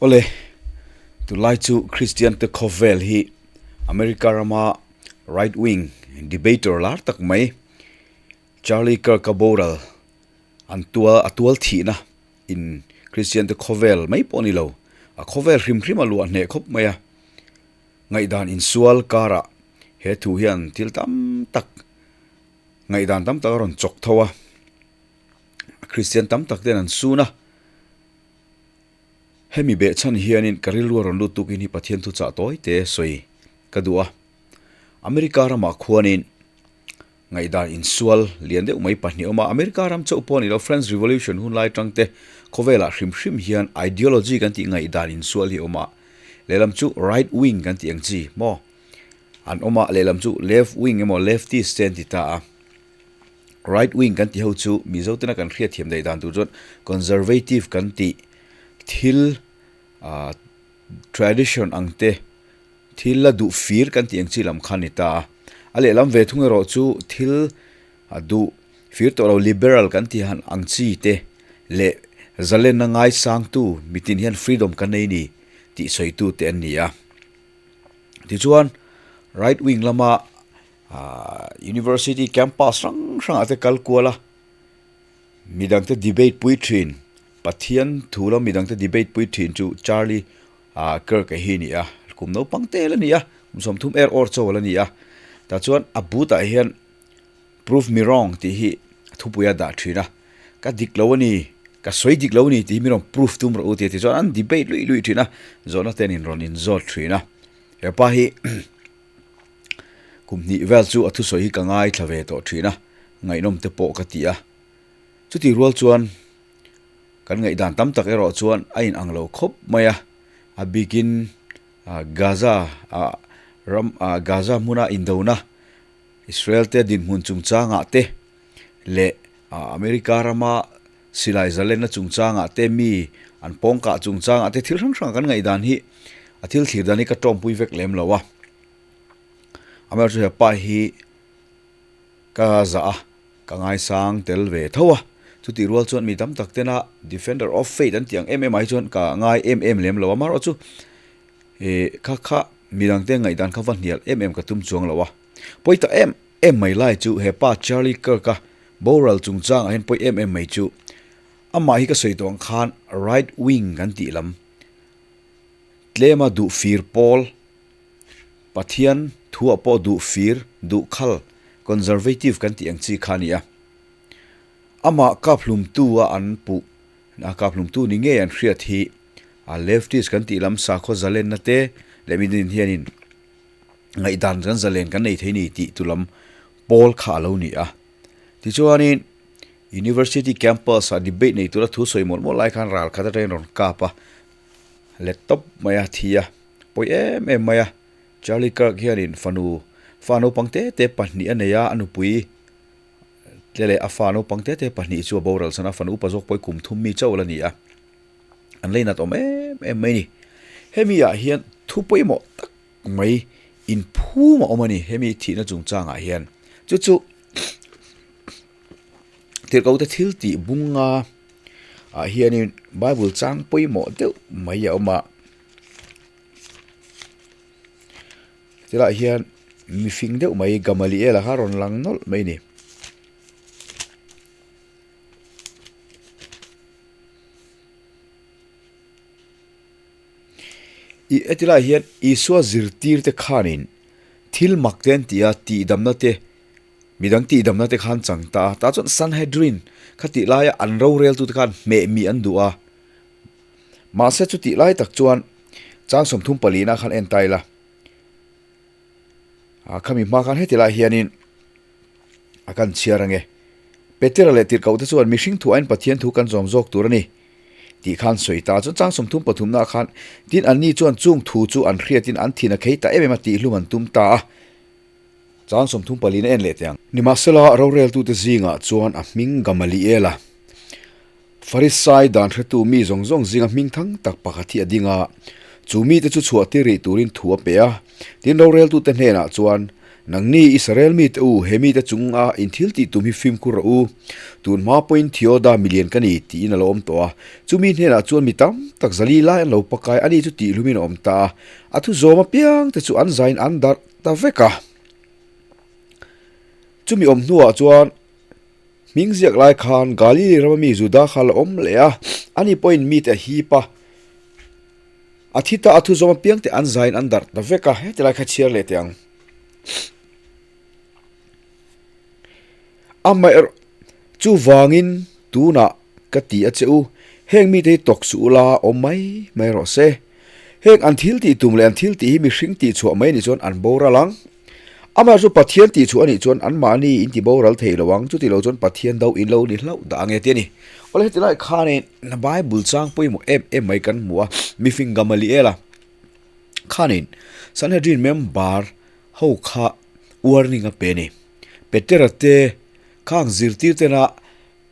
Awle, tunlai chu Kristian te khawvel hi America rama right wing debater lar tak mai Charlie Kirk-a boral an tual a tual thihna in Kristian te khawvel mai pawh a ni lo, a khawvel hrim hrim a luah hneh khawp mai a. Ngaihdan insual karah he thu hian thil tam tak ngaihdan tam tak a rawn chawk tho a, Kristian tam tak ten an sun a. Hemi behchhan hianin ka rilru a rawn lut tukin hi Pathian thuchah tawi te sawi ka duh a. America ramah khuanin ngaihdan insual lian deuh mai pahnih awm a, America ram chauh pawh a ni lo, French Revolution hun lai atang te khawvelah hrim hrim hian ideology kan tih ngaihdan insual hi a awm a, lehlam chu right wing kan tih ang chi maw an awm a, lehlam chu left wing emaw leftist te an ti ta a. Right wing kan tih ho chu Mizo tena kan hriatthiam daih dan tur chuan conservative kan tih thil ah tradition ang te thil la duh fir kan tih ang chi lam kha a ni ta a. A lehlam ve thung erawh chu thil a duh fir tawh lo liberal kan tih han ang chi te leh zalenna ngaisangtu mitin hian freedom kan nei ni tih sawitu te an ni a. Tichuan right wing lama Ahh university campus hrang hrang ah te kal kual a, midang te debate pui thin, Pathian thu lam midang te debate pui thin chu Charlie ah Kirk a hi a ni a, kum naupang te la ni a, kum sawmthum er awr chaw la ni a, tah chuan a but ah hian prove me wrong tih hi a thupui a dah thin a, ka dik lo a ni, ka sawi dik lo a ni tih hi min rawn prove tum rawh u tih a ti chuan an debate luih luih thin a, zawhna te an inrawn inzawt thin a, hepa hi. Kum hnih vel chu a thusawi hi ka ngaithla ve tawh thin a, ngaihnawm te pawh ka ti a. Chutih rual chuan kan ngaihdan tam tak erawh chuan a inang lo khawp mai a, a bikin Gaza ram Gaza hmuna indona Israel te dinhmun chungchangah te leh America rama silai zalenna chungchangah te mi an pawngkah chungchangah te thil hrang hrang kan ngaihdan hi a thil thlir dan hi ka tawmpui vek lem lo a. Amaherawhchu hepa hi ka zah a, ka ngaisang tel ve tho a, chutih rual chuan mi tam tak tena defender of faith an tih ang em em ah hi chuan ka ngai em em lem lo a, amaherawhchu ih kha kha midang te ngaihdan kha va hnial em em ka tum chuang lo a, pawi tak em em mai lai chu hepa Charlie Kirk-a boral chungchangah hian pawi em em mai chu amah hi ka sawi tawh ang khan right wing kan tih lam tlema duh fir pawl. Pathian thuah pawh duh fir, duh khal, conservative kan tih ang chi kha a ni a. Amah kaphlumtu a an puh, a kaphlumtu ni ngei an hriat hi a leftist kan tih lam sakhaw zalenna te leh midin hianin ngaihdan kan zalen kan nei thei ni tih tu lam pawl kha a lo ni a. Tichuanin University campus ah debate nei tura thu sawi mawlh mawlh lai khan ral khat atangin rawn kap a, let tawp mai a thi a. Pawi em em mai a, Charlie Kirk hianin fanu fa naupang te te pahnih a nei a, a nupui te leh a fa naupang te te pahnih chu a boral chhan a, fanu upa zawk pawh hi kum thum mi chauh la ni a, an leinat awm em em mai a ni. Hemi ah hian thu pawimawh tak mai inphum a awm a ni, hemi thihna chungchangah hian chu chu Tirhkohte thil tih bunga ah hianin Bible chang pawimawh deuh mai a awm a. Tilai hian mifing deuh mai Gamaliel a kha rawn lang nawlh mai a ni. I hetilai hian Isua zirtir te khanin thil mak te an ti a, tihdamna te midang tihdamna te khan chang ta a, tah chuan Sanhedrin kha tih laia an roreltute khan hmeh mi an duh a. Mahse chutih lai tak chuan chang 34 na khan en ta ila, ah khami hma khan heti lai hianin a kan chhiar ange. Petera leh Tirhkoh te chuan mihring thu aiin Pathian thu kan zawm zawk tur a ni tih khan sawi ta. Chuan chang 33 na khan tin anni chuan chung thu chu an hriatin an thin a khei ta em em a tihhlum an tum ta a. Chang 34 na en leh teh ang. Nimahsela roreltute zingah chuan a hming Gamaliel a. Farisai dan hretu mi zawng zawng zinga hming thang tak pakhat hi a ding a, chu mite chu chhuah tir rih turin thu a pe a. Tin, roreltute hnenah chuan, Nangni Israel mite u, he mite chunga in thil tih tum hi fimkhur rawh u. Tun hma pawhin Theoda milian ka ni, tiin a lo awm tawh a. Chumi hnenah chuan mi tam tak zali lai an lo pakai, ani chu tihlumin a awm ta a. A thu zawm apiang te chu an zain an darh ta vek a. Chumi awm hnuah chuan hming ziak lai khan Galili rama mi Juda kha a la awm leh a, ani pawhin mite a hip a. A thi ta a thu zawm apiang te an zain an darh ta vek a, heti lai kha chhiar leh teh ang. Amaherawh chuvangin tunah ka ti a che u, heng mite hi tawk suh ula awm mai mai rawh se. Heng an thil tih tum leh an thil tih hi mihring tih chhuah mai anih chuan an boral ang. Amaherawh chu Pathian tih chhuah anih chuan anmahni in ti boral thei lo ang, chuti lo chuan Pathian do in lo ni hlauh dah ang e ti a ni. Awle heti lai khanin Bible chang pawimawh em em mai kan hmu a, mifing Gamaliela khanin Sanhedrin member ho kha warning a pe a ni. Petera te khang zirtir tena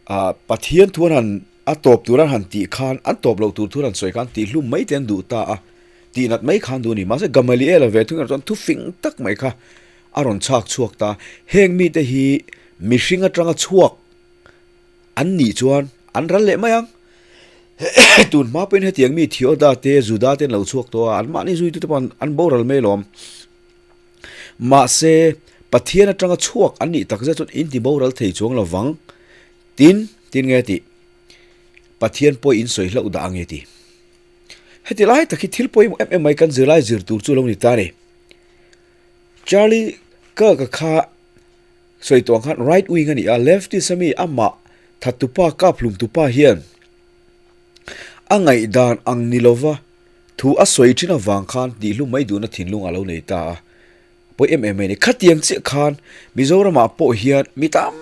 ah Pathian thu an han a tawp tur an han tih khan an tawp loh tur thu an han sawi khan tih hlum mai te an duh ta a, tih nat mai khan duh a ni. Mahse Gamaliel a ve thung erawh chuan thu fing tak mai kha a rawn chhak chhuak ta. Heng mite hi mihring atanga chhuak an nih chuan an ral leh mai ang. Tun hma pawhin hetiang mi Theoda te Juda te an lo chhuak tawh a, anmahni zuitute pawh an boral mai alawm. Mahse, Pathian atanga chhuak an nih takzet chuan in ti boral thei chuang lo vang. Tin, tin nge tih? Pathian pawh in sawi hlauh dah ange ti. Heti lai tak hi thil pawimawh em em mai kan zirlai zir tur chu lo ni ta a ni. Charlie Kirk-a kha sawi tawh ang khan right wing a ni a, leftist a mi amah thattupa kaphlumtupa hian a ngaihdan ang ni lova Thu a sawi thin avang khan tihhlum mai duhna thinlung a lo nei ta a, pawi em em mai a ni. Khatiang chiah khan Mizoramah pawh hian mi tam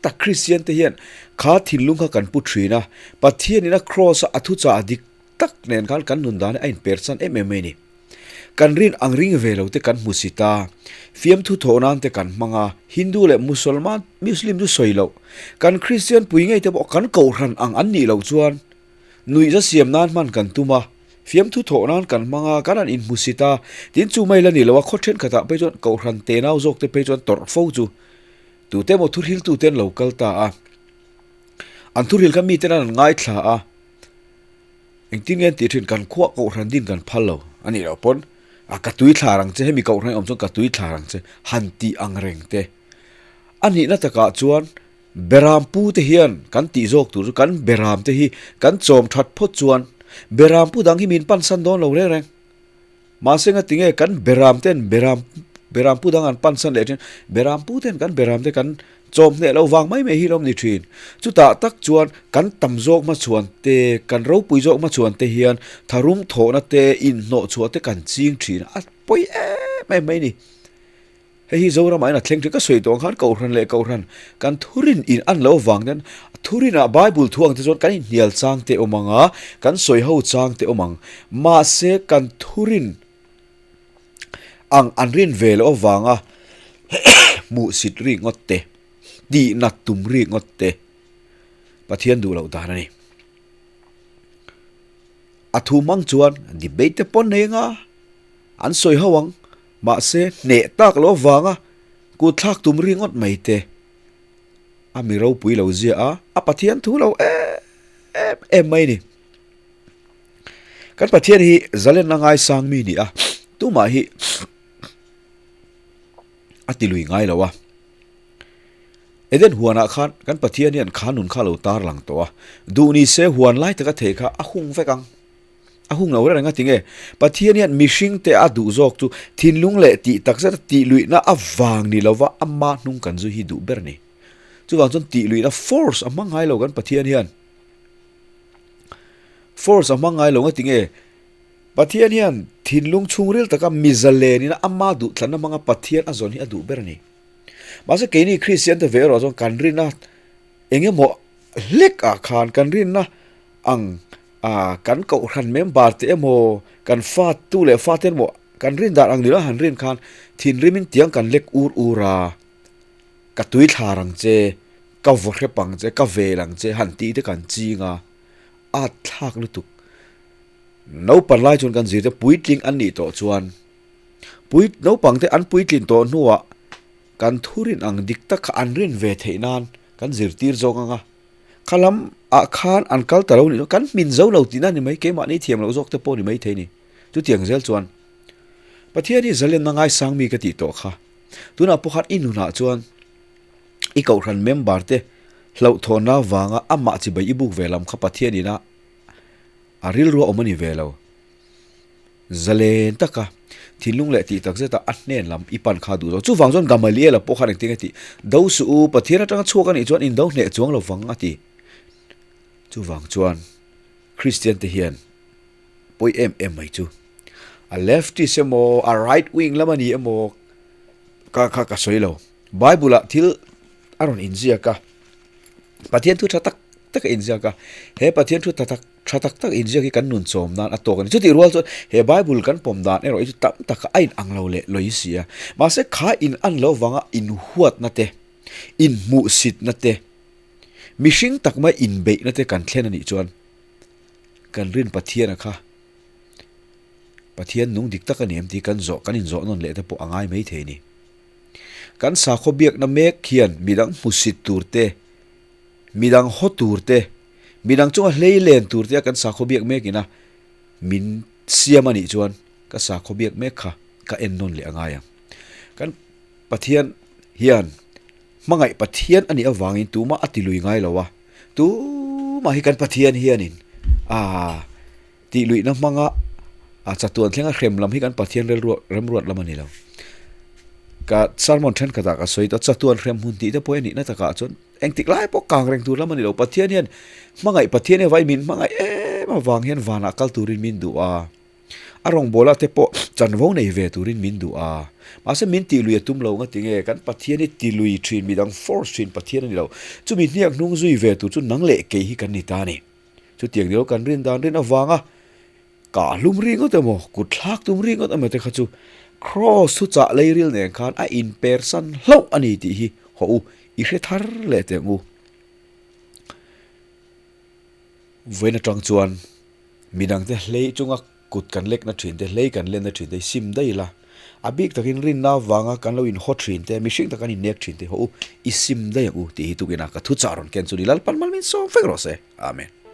tak Kristian te hian kha thinlung kha kan pu thin a, Pathianin a kraws a a thuchah dik tak nen khan kan nun dan hi a inpersan em em mai a ni. Kan rin ang ring ve lo te kan hmu si ta, fiamthu thawh nan te kan hmang a, Hindu leh Musalman, Muslim chu sawi loh, kan Kristian pui ngei te pawh kan kohhran ang an nih loh chuan Nuihza siam nan hman kan tum a, fiamthu thawh nan kan hmang a, kan han inhmusit a, tin chu mai la ni lo a, khaw thenkhatah phei chuan Kohhran tenau zawk te phei chuan tawrh fo chu tute emaw thuhriltu te an lo kal ta a, an thuhril kha miten an han ngaithla a, engtin nge an tih thin kan khuah Kohhran din kan phal lo a nih loh pawn a ka tui thlar ang che hemi Kohhran hi awm chuan ka tui thlar ang che han tih ang reng te a nihna takah chuan Beram pu te hian kan tih zawk tur chu kan beram te hi kan chawm that phawt chuan beram pu dang hi min pansan dawn lo reng reng. Mahse nga tinge kan beram ten beram beram pu dang an pansan leh thin beram pu ten kan beram te kan chawm hneh lo vang mai mai hi lawm ni thin. Chutah tak chuan kan tam zawk hmachhuan te kan ropui zawk hmachhuan te hian tharum thawhna te inhnawh chhuah te kan ching thin a pawi em em mai ni. Hei hi Zoramah hian a thleng thin. Ka sawi tawh ang khan Kohhran leh Kohhran kan thurin in an lo vang hian thurinah Bible thu ang te chuan kan inhnial chang te awm ang a, kan sawi ho chang te awm ang. Mahse kan thurin ang an rin ve loh avanga hmuhsit rik ngawt te, tihnat tum rik ngawt te Pathian duh loh dan a ni. A thu hmang chuan debate te pawh an nei anga an sawi ho ang. Mahse, hneh tak loh avanga kut thlak tum ringawt mai te a mi ropui lo zia a, a Pathian thu lo em em mai ni. Kan Pathian hi zalenna ngaisang mi ni a, tumah hi a ti lui ngai lo a. Eden huanah khan kan Pathian hian kha nun kha lo tar lang tawh a, duh ni se huan lai taka thei kha a hung vek ang. A hung lo reng a tinge? Pathian hian mihring te a duh zawk chu thinlung leh tih tak zet a tih luihna avang ni lova ama hnung kan zui hi duh ber a ni. Chuvang chuan tih luihna force a hmang ngai lo kan Pathian hian. Force a hmang ngai lo nga tinge? Pathian hian thinlung chhungril taka mizalen ina ama duhthlanna hmanga Pathian a zawn hi a duh ber a ni. Mahse keini Kristian te ve erawh chuan kan rinna eng emaw hlek ah khan kan rinna ang Ah, kan kohhran member te emaw, kan fa tu leh fa te emaw kan rin dan ang nilo han rin khan thinrimin tiang kan lek ur ur a, ka tui thlar ang che, ka vaw hrep ang che, ka vel ang che han tih te kan ching a, at thlak lutuk. Naupang lai chuan kan zir te puitling an nih tawh chuan pui naupang te an puitlin tawh hnuah. kan thurin ang dik tak kha an rin ve theih nan kan zirtir zawk ang a, kha lam ah khan an kal ta lo nih chuan kan hmin zo lo tihna ni mai, keimahni thiam loh zawk te pawh ni mai thei ni. Chutiang zel chuan Pathian hi zalenna ngaisang mi ka tih tawh kha. Tunah pawh khan i nunah chuan i kohhran member te hlauhthawnna vanga amah chibai i buk ve lam kha Pathian ina a rilru a awm a ni ve lo. Zalen taka thinlung leh tih tak zeta a hnen lam i pan kha duh zawk. Chuvang chuan Gamaliel-a pawh khan engtin nge tih, Do suh u, Pathian atanga chhuak a nih chuan in do hneh chuang lo vang a ti. Chuvang chuan Kristian te hian pawi em em mai chu a leftist emaw a right wing lam a ni emaw ka kha ka sawi lo. Bible ah thil a rawn inziak a, Pathian thu tha tak tak a inziak a, he Pathian thu tha tak Tha tak tak inziak hi kan nun chawm nan a tawk a ni. Chutih rual chuan he Bible kan pawm dan erawh hi chu tam taka a inang lo leh lawi si a. Mahse kha in an lo vanga inhuatna te, inhmuhsitna te, mihring tak mai inbeihna te kan thlen a nih chuan kan rin Pathiana kha Pathian nung dik tak a ni em tih kan zawh kan inzawh nawn leh te pawh a ngai mai thei a ni. Kan sakhaw biakna mek hian midang hmusit tur te, midang haw tur te, Midang chunga hlei len tur tia kan sakhaw biak mek ina min siam a nih chuan ka sakhaw biak mek kha ka en nawn leh a ngai ang. Kan Pathian hian hmangaih Pathian a nih avangin tumah a tilui ngai lo a, tumah hi kan Pathian hianin aa tihluihna hmanga a chatuan thlenga hrem lam hi kan Pathian rilruah remruat lam a ni lo. Ka sermon thenkhatah ka sawi tawh chatuan hrem hmun tih te pawh hi a nihna takah chuan Engtik lai pawh kang reng tur lam a ni lo. Pathian hian hmangaih Pathian hi vai min hmangaih em avang hian vanah kal turin min duh a. A rawngbawla te pawh chanvo nei ve turin min duh a. Mahse min tih lui a tum lo nga tinge kan Pathian hi ti lui thin midang force thin Pathian a ni lo. Chumi hniak hnung zui ve tur chu nang leh kei hi kan ni ta a ni. Chutiang ni lo kan rin dan rin avanga kah hlum ri ngawt emaw kut thlak tum ri ngawt emaw te kha chu Kraws thu chah leiril nen khan a inpersan hlauh a ni tih hi hawh u i hre thar leh teh ang u. Vawiin atang chuan midangte hlei chunga kut kan lekna thin te, hlei kan lenna thin te hi sim daih ila, a bik takin rinna avanga kan lo inhaw thin te, mihring tak kan innek thin te hawh u i sim daih ang u tih hi tukin a ka thuchah rawn ken chu ni Lalpan mal min sawm vek rawh se. Amen.